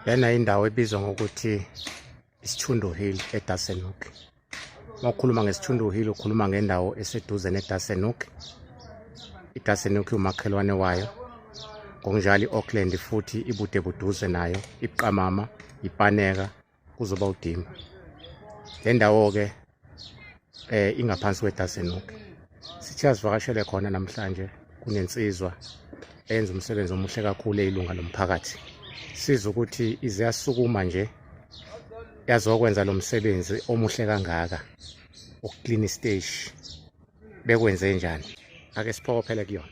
Lena indawo ebizwa ngokuthi Isithundu Hill eDassenhoek. Uma ukhuluma ngeSithundu Hill ukhuluma ngendawo eseduze neDassenhoek. IDassenhoek iwumakhelwane wayo. Ngokunjalo i-Auckland futhi ibude buduze nayo, ibuqamama, iPaneka, kuzoba uDimba. Le ndawo-ke ingaphansi kweDassenhoek. Sithe asivakashele khona namhlanje, kunensizwa eyenza umsebenzi omuhle kakhulu eyilunga lomphakathi. Sizwe ukuthi ize yasukuma nje yazokwenza lo msebenzi omuhle kangaka ukuklina isiteshi, bekwenze njani? Ake siphokophele kuyona.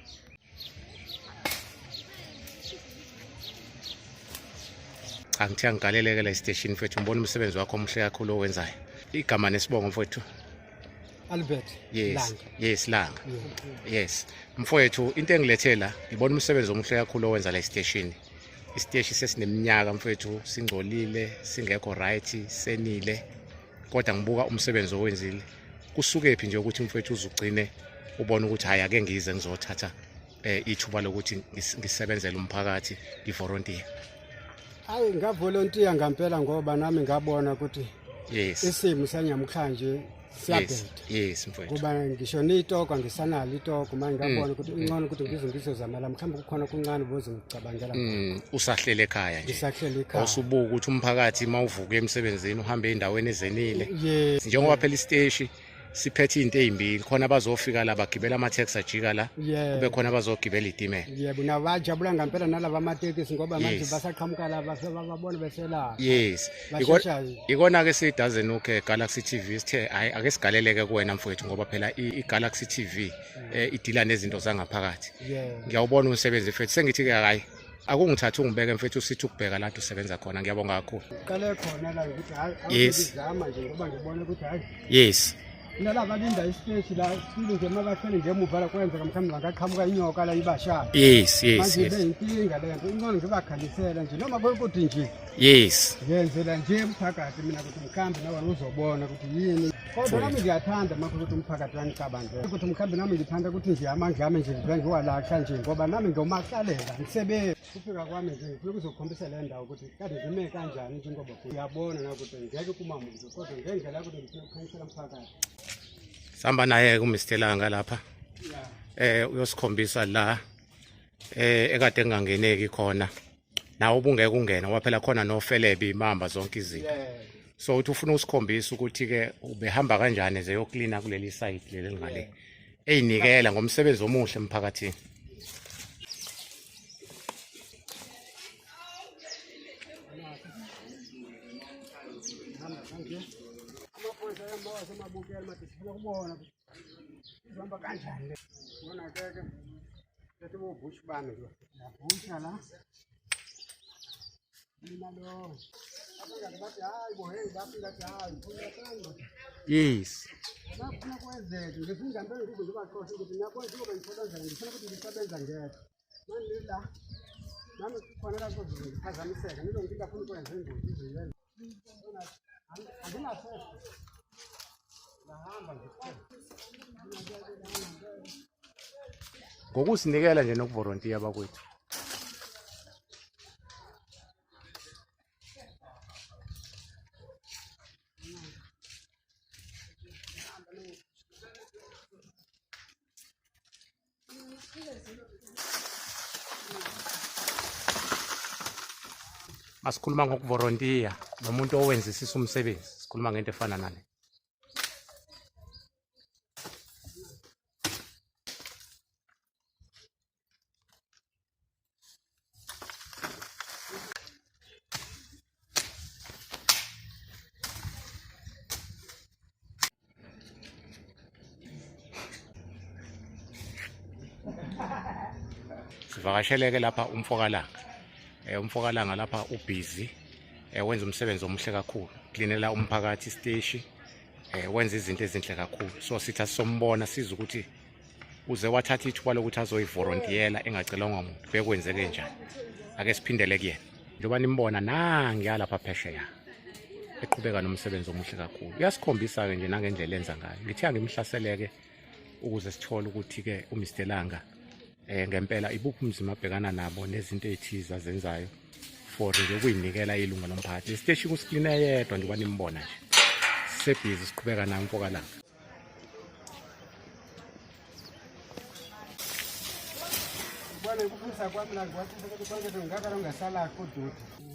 Cha, ngithe angigaleleke la esiteshini mfethu, ngibona umsebenzi wakho omuhle kakhulu owenzayo. Igama nesibongo mfethu? Albert. Yes. Langa. Yes, Langa. Yes. Mfowethu, into engilethe la, ngibona umsebenzi omuhle kakhulu owenza la esiteshini. Isiteshi sesineminyaka mfethu singcolile, singekho right, senile. Kodwa ngibuka umsebenzi owenzile. Kusukephi nje ukuthi mfethu uzugcine ubone ukuthi hayi ake ngize ngizothatha ithuba lokuthi ngisebenzele umphakathi, ngivolontiye? Hayi, ngavolontiya ngampela ngoba nami ngabona ukuthi isimo sanyamhlanje siyabheda. Yes mfowethu. Kuba ngisho nitoko angisanalo itoko manje, ngabona ukuthi ingcono ukuthi ngize ngizozamela, mhlawumbe kukhona kuncane bozongicabangela. Usahlele ekhaya nje. Ngisahlele ekhaya. Awusubuka ukuthi umphakathi mawuvuka emsebenzini uhambe endaweni ezenile. Njengoba phela isiteshi siphethe izinto ezimbili, khona abazofika la bagibela ama-taxi ajika la, kube khona abazogibela itimela. Yebo, nabajabula ngempela nalaba amatekisi ngoba manje basaqhamuka la babona beselapha. Yes. Ikona-ke siyiDassenhoek Galaxy TV sithe hayi ake sigaleleke kuwena mfowethu, ngoba phela i-Galaxy TV idila nezinto zangaphakathi. Ngiyawubona umsebenzi mfethu, sengithi-ke hayi akungithathe ungibeke mfethu, usithi ukubheka lapho usebenza khona. Ngiyabonga kakhulu. Qale khona la ngithi hayi awuzama nje ngoba ngibona ukuthi hayi. Nalaba linda isiteshi la sifile nje mabahleli nje emuva la, kwenzeka mhlawumbe bangaqhamuka inyoka la ibashaya. Yes. Manje beyinkinga le nto, ingcono ngibakhanyisela nje noma kuthi nje. Ngenzela nje umphakathi mina ukuthi mkhambi nawe uzobona ukuthi yini. Kodwa nami ngiyathanda makho ukuthi umphakathi wangicabangela ukuthi mkhambi nami ngithanda ukuthi nje amandla ami nje ngibe ngiwalahla nje ngoba nami ngiyomahlalela ngisebenze. Kufika kwami nje ngifuna ukuzokhombisa le ndawo ukuthi kade ngime kanjani, njengoba uyabona na ukuthi ngeke kuma muntu, kodwa ngendlela yokuthi ngifuna ukukhanyisela umphakathi. Sihamba naye ku Mr Langa lapha. Uyosikhombisa la ekade kungangeneki khona. Nawe ubungeke ungena ngoba phela khona nofelebe imamba zonke izinto. So uthi ufuna usikhombisa ukuthi ke ubehamba kanjani ze yoklina kuleli site leli ngale. Eyinikela ngomsebenzi omuhle emphakathini. Amaphoyisa ayamabukela manje sifuna ukubona ihamba kanjani le. Bona ke ke lethi bobhushi bami nje. Yabhusha la. Mina lo. Abangani bathi hayi bo, hey bafika bathi hayi ngifuna kanje. Bafuna kwenzeke ngifuna ngempela ukuthi ngibaqoshe ukuthi ngiyakwazi ukuba ngisebenza, ngifuna ukuthi ngisebenza ngedwa. Manje la nami khona la kuzophazamiseka nilo ngingafuni ukwenza ingozi izoyenza. Anginaseso. Ngahamba nje. Ngokusinikela nje nokuvolontiya bakwethu. Masikhuluma ngokuvolontiya nomuntu owenzisisa umsebenzi, sikhuluma ngento efana nale. Sivakasheleke lapha umfokalanga. Umfokalanga lapha ubusy, wenza umsebenzi omuhle kakhulu, klinela umphakathi isiteshi, wenza izinto ezinhle kakhulu. So sithi asisombona siza ukuthi uze wathatha ithuba lokuthi azoyivolontiyela engacelwanga muntu, bekwenzeke njani. Ake siphindele kuyena njengoba nimbona nangiya lapha phesheya eqhubeka nomsebenzi omuhle kakhulu. Uyasikhombisa-ke nje nangendlela enza ngayo. Ngithe angimhlaseleke ukuze sithole ukuthi-ke uMr Langa ngempela ibuphi umzima abhekana nabo nezinto ezithize azenzayo. For nje ukuyinikela ilunga lomphakathi. Isiteshi kusikline yedwa njengoba nimbona nje. Sisebhizi siqhubeka nayo mfokalanga.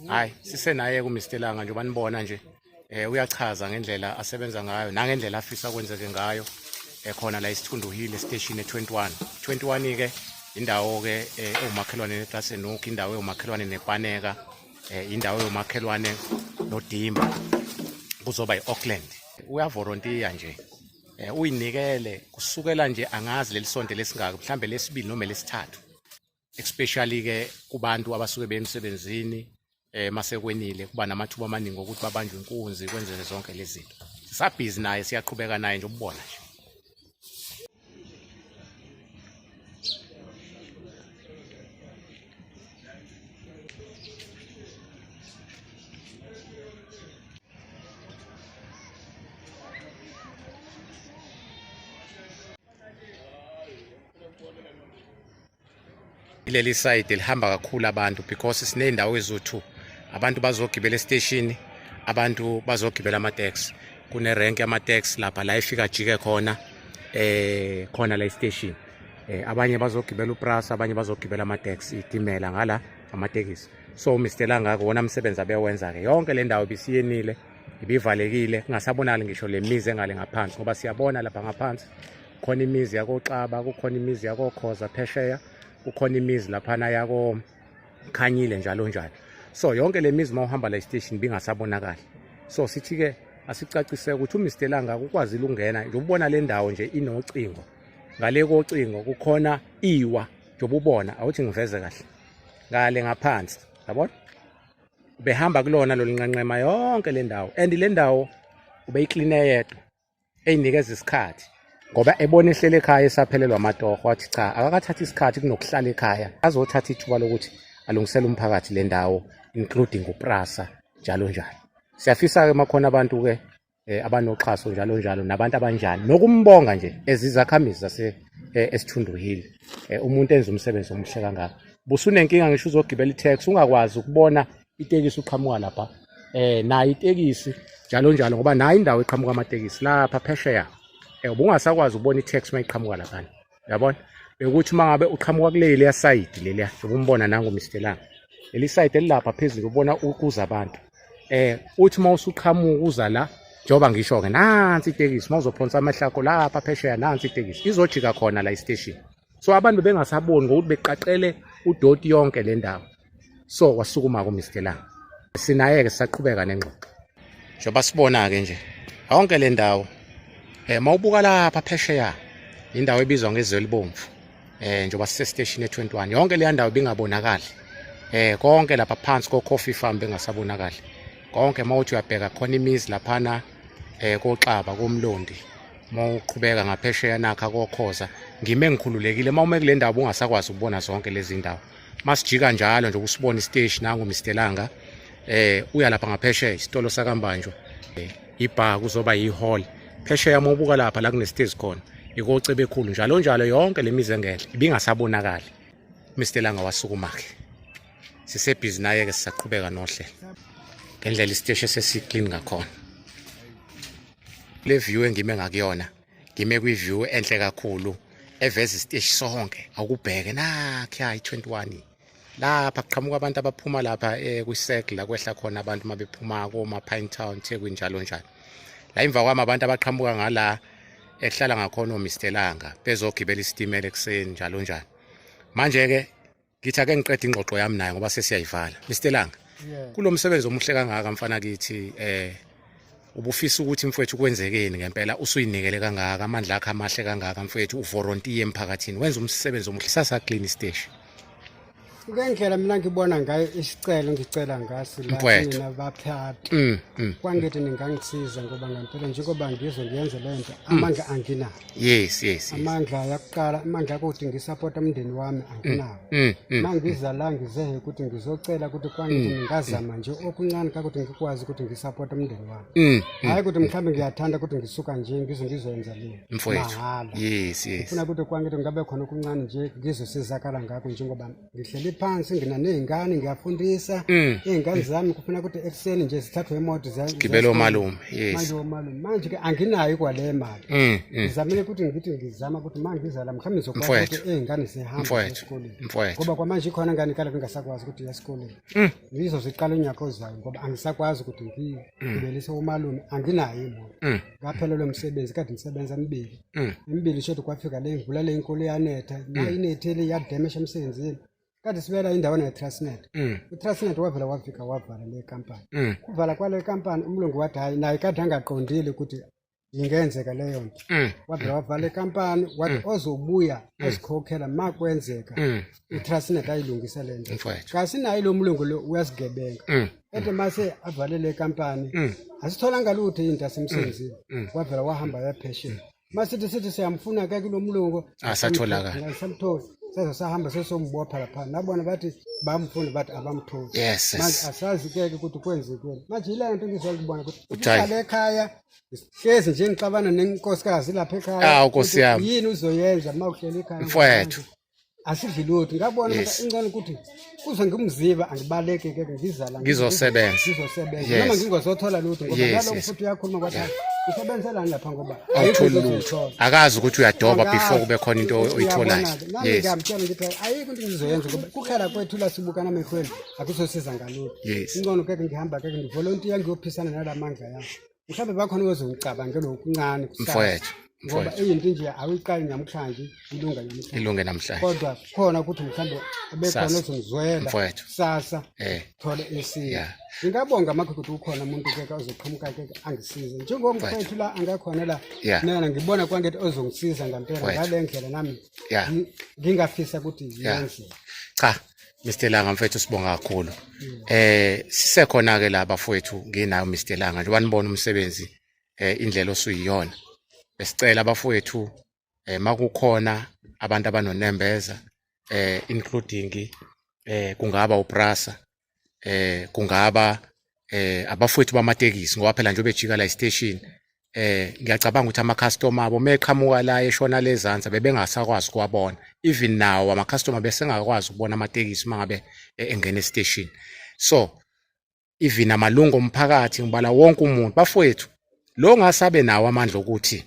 Hayi sisenaye ku Mr Langa njengoba nibona nje uyachaza ngendlela asebenza ngayo nangendlela afisa kwenzeke ngayo ekhona la isithundu Hill station e21 21 ke indawo ke ewumakhelwane neTasenook, indawo ewumakhelwane nePaneka, indawo ewumakhelwane noDimba, kuzoba iAuckland. Uyavolontiya nje, uyinikele kusukela nje angazi leli sonto lesingaka mhlambe lesibili noma lesithathu, especially ke kubantu abasuke bemsebenzini masekwenile kuba namathuba amaningi okuthi babanjwe inkunzi kwenzeke zonke lezi zinto. Sisabhizi naye, siyaqhubeka naye nje ukubona nje. Leli side lihamba kakhulu abantu because siney'ndawo eziwu-2, abantu bazogibela esiteshini, abantu bazogibela ama-taxi, kunerenki yama-taxi lapha la ifika jike khona khona la esiteshini. Abanye bazogibela uPrasa, abanye bazogibela ama-taxi, itimela ngala amatekisi. So Mr Langa wona umsebenzi abewenza-ke yonke le ndawo ibisiyenile, ibivalekile, kungasabonakali ngisho le mizi engale ngaphansi, ngoba siyabona lapha ngaphansi khona imizi yakoXaba, kukhona imizi yakoKhoza phesheya, kukhona imizi laphana yakoKhanyile njalo njalo. So yonke le mizi mawuhamba la station bingasabonakali. So sithi-ke asicacise ukuthi uMr Langa ukwazile ukungena nje, ubona le ndawo nje inocingo, ngale kocingo kukhona iwa njengoba ubona, awuthi ngiveze kahle ngale ngaphansi, yabona behamba kulona lolu nqenqema yonke le ndawo, and le ndawo ubeyikline yedwa eyinikeza isikhathi ngoba ebona ehlele ekhaya esaphelelwa amatoho, wathi cha akakathatha isikhathi kunokuhlala ekhaya azothatha ithuba lokuthi alungisele umphakathi le ndawo including uPrasa njalo njalo. Siyafisa-ke makhona abantu-ke abanoxhaso njalo njalo nabantu abanjani nokumbonga nje ezizakhamizi zase eSithundu Hill, umuntu enza umsebenzi omuhle kangaka. Busunenkinga ngisho uzogibela i-taxi ungakwazi ukubona itekisi uqhamuka lapha, nayo itekisi njalo njalo, ngoba nayo indawo eqhamuka amatekisi lapha phesheya, ubungasakwazi ukubona i-taxi uma iqhamuka laphana, uyabona bekuthi uma ngabe uqhamuka kuleli ya side leliya ubumbona nangu Mr Langa, leli side elilapha phezulu ubona ukuza abantu, uthi uma usuqhamuka uza la njengoba ngisho-ke nansi itekisi, uma uzophonsa amehlo akho lapha phesheya nansi itekisi izojika khona la istation. So abantu bengasaboni ngokuthi beqaqele udoti yonke le ndawo. So wasukuma ku Mr Langa, sinaye-ke sisaqhubeka nengxoxo njengoba sibona-ke nje yonke le ndawo. Mawubuka lapha phesheya indawo ebizwa ngezwe elibomvu, njengoba sisestation e21, yonke leya ndawo ibingabonakali, konke lapha phansi ko coffee farm bengasabonakali konke. Mawuthi uyabheka khona imizi laphana koXaba koMlondi, mawuqhubeka ngaphesheya nakha koKhoza, ngime ngikhululekile. Mawume kule ndawo ungasakwazi ukubona zonke lezi ndawo. Masijika njalo nje usibona isiteshi nangu Mr Langa, uya lapha ngaphesheya isitolo sakaMbanjwa, ibar kuzoba yi-hall phesheya. Mawubuka lapha la kunesitezi khona ikoCebekhulu njalo njalo, yonke le mizi engenhla ibingasabonakali. Mr Langa wasukuma-ke, sisebhizi naye-ke sisaqhubeka nohlelo ngendlela isiteshi esesi-clean ngakhona. Le view engime ngakuyona, ngime kwi-view enhle kakhulu eveza isiteshi sonke. Awukubheke nakhiya i-21 lapha kuqhamuka abantu abaphuma lapha kwi-circle la kwehla khona abantu uma bephuma koma-Pine Town, Thekwini njalo njalo. La emva kwami abantu abaqhamuka ngala ekuhlala ngakhona oMr Langa bezogibela isitimela ekuseni njalo njalo. Manje-ke ngithi ake ngiqede ingxoxo yami naye ngoba sesiyayivala. Mr Langa, kulo msebenzi omuhle kangaka mfana kithi, ubufisa ukuthi mfowethu kwenzekeni ngempela usuyinikele kangaka, amandla akho amahle kangaka mfowethu, uvolontiye emphakathini, wenza umsebenzi omuhle, sasa clean station. Ngendlela mina ngibona ngayo isicelo ngicela ngasi la Mfowethu. nina baphathi. Kwangithi ningangisiza ngoba ngempela njengoba ngizwe ngiyenze le nto amandla anginawo. Yes. Amandla yakuqala, amandla akuthi ngisapota umndeni wami anginawo. Mangiza la ngizehe ukuthi ngizocela ukuthi kwangithi ningazama nje okuncane kakuthi ngikwazi ukuthi ngisapota umndeni wami. Hayi ukuthi mhlawumbe ngiyathanda ukuthi ngisuka nje ngize ngizoyenza le. Mfowethu. Mahhala. Yes. Ngifuna ukuthi kwangithi ngabe khona okuncane nje ngizosizakala ngakho njengoba ngihleli phansi, ngina ney'ngane, ngiyafundisa. Iy'ngane zami kufuna ukuthi ekuseni nje zithathwe imoto Gibela omalume, yes. Manje omalume, manje-ke anginayo kwale mali. Ngizamile ukuthi ngithi ngizama ukuthi uma ngizala mhlawumbe ngizokwazi ukuthi iy'ngane zihambe esikoleni. Ngoba kwamanje ikhona ingane ikala ngingasakwazi ukuthi iye esikoleni. Ngizoziqala unyaka ozayo ngoba angisakwazi ukuthi ngigibelise umalume, anginayo imoto. Ngaphelelwa umsebenzi, kade ngisebenza emibili. Emibili shothi kwafika le mvula le inkulu yanetha, inethile yademesha emsebenzini. Kade sibela indawo ne-Transnet. U-Transnet wavela wafika wavala le kampani. Kuvala kwale kampani umlungu wathi hayi, naye kade angaqondile ukuthi ingenzeka leyo nto. Wavela wavala ikampani, wathi ozobuya azikhokhela ma kwenzeka i-Transnet ayilungisa le nto. Kasi naye lo mlungu lo uyasigebenga. Ethi mase avale le kampani asitholanga lutho into asemsebenzini. Wavela wahamba yaphesheya. Masithi sithi siyamfuna ke kulo mlungu, Asatholakala. Asamtholi. Saze sahamba sesombopha lapha, nabona bathi bamfuna, bathi abamtholi. Manje asazi ke ukuthi kwenzekeni. Manje yile nto ngizokubona ukuthi uhlale ekhaya hlezi nje ngixabana nenkosikazi lapha ekhaya. Awu, Nkosi yami. Yini uzoyenza uma uhleli ekhaya? Mfowethu. Asidli lutho. Ngabona ukuthi ingcono ukuthi kuze ngimziba angibaleke ke ngizala Ngizosebenza. Ngizosebenza. Noma ngingozothola lutho ngoba nalokho futhi uyakhuluma kwathi usebenzelani lapha ngoba awutholi lutho. Akazi ukuthi uyadoba before kube khona into oyitholayo. Nami ngiyamtshela ngithi ayikho into engizoyenza ngoba kuhlala kwethu la sibukana emehlweni akusosiza ngalutho. Ingcono ke ngihamba ke ngivolontiya ngiyophisana nalamandla yami. Mhlawumbe bakhona ozongicabangela okuncane kusasa. Mfowethu. Ngoba iyinto nje awuyiqali namhlanje, ilunga namhlanje. Ilunge namhlanje. Kodwa khona ukuthi mhlawumbe ebekhona ozongizwela kusasa thole isizo. Ngingabonga makho ukuthi ukhona umuntu ke ozoqhamuka ke angisize. Njengomfowethu la angakhona la mina ngibona kwangathi ozongisiza ngempela ngale ndlela nami ngingafisa ukuthi yenze. Cha Mr Langa mfethu, sibonga kakhulu. Sisekhona ke la bafowethu, nginayo Mr Langa njengoba nibona umsebenzi indlela osuyiyona. Besicela abafowethu makukhona abantu abanonembeza including kungaba uPrasa, kungaba abafowethu bamatekisi, ngoba phela nje bejika la station ngiyacabanga ukuthi ama customer abo meqhamuka la eshona lezansi bebengasakwazi kuwabona, even nawo ama customer besengakwazi ukubona amatekisi mangabe engena estation. So even amalungu omphakathi, ngibala wonke umuntu bafowethu lo ngasabe nawo amandla ukuthi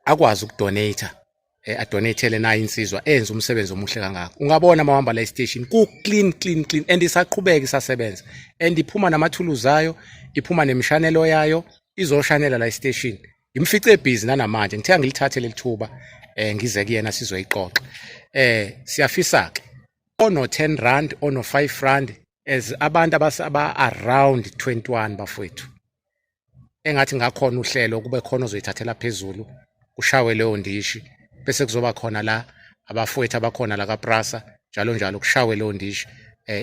akwazi ukudonate, adonatele nayo insizwa enze umsebenzi omuhle kangaka. Ungabona mawuhamba la station ku clean clean clean, and isaqhubeka isasebenza, and iphuma namathuluzi ayo, iphuma nemishanelo yayo, izoshanela la station. Ngimfice busy nanamanje, ngithe angilithathe leli thuba ngize kuyena sizoyixoxa. Siyafisa ke ono 10 rand, ono 5 rand, as abantu aba around 21 bafowethu, engathi ngakhona uhlelo kube khona ozoyithathela phezulu, kushawe leyo ndishi, bese kuzoba khona la abafowethu abakhona la kaPrasa njalo njalo, kushawe leyo ndishi,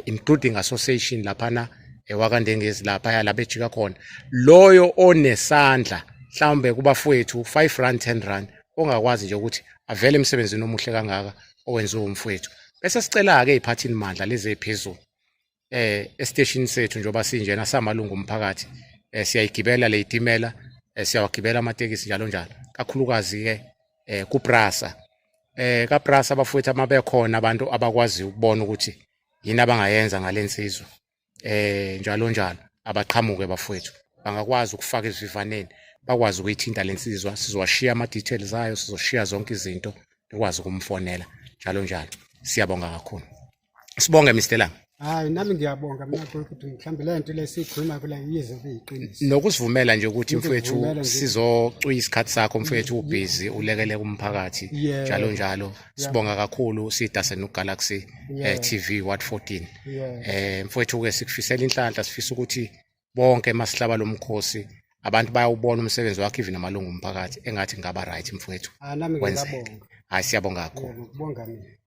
including association laphana ewakandengezi lapha la bejika khona. Loyo onesandla mhlawumbe kubafowethu 5 rand, 10 rand, ongakwazi nje ukuthi avele emsebenzini omuhle kangaka owenziwe umfowethu. Bese sicela ke eziphathini mandla lezi eziphezulu esiteshini sethu, njengoba sinjena samalungu omphakathi, siyayigibela le itimela, siyawagibela amatekisi njalo njalo, kakhulukazi ke kuPrasa, kaPrasa abafowethu amabekhona abantu abakwazi ukubona ukuthi yini abangayenza ngalensizwa njalo njalo, abaqhamuke bafowethu, bangakwazi ukufaka ezivivaneni, bakwazi ukuyithinta lensizwa. Sizowashiya ama details ayo, sizoshiya zonke izinto, nikwazi ukumfonela njalo njalo. Siyabonga kakhulu, sibonge Mr Langa. Hayi, nami ngiyabonga mina ukuthi mhlawumbe le nto lesikhuluma kula yize kuyiqiniso. Nokusivumela nje ukuthi mfowethu sizocuya isikhathi sakho mfowethu, ubhizi ulekele kumphakathi njalo njalo. Sibonga kakhulu siDasenu Galaxy TV Ward 14. Mfowethu ke sikufisela inhlanhla, sifisa ukuthi bonke masihlaba lomkhosi abantu bayawubona umsebenzi wakho, even amalungu omphakathi, engathi ngaba right mfowethu. Nami ngiyabonga. Hayi, siyabonga kakhulu. Ngiyabonga mina.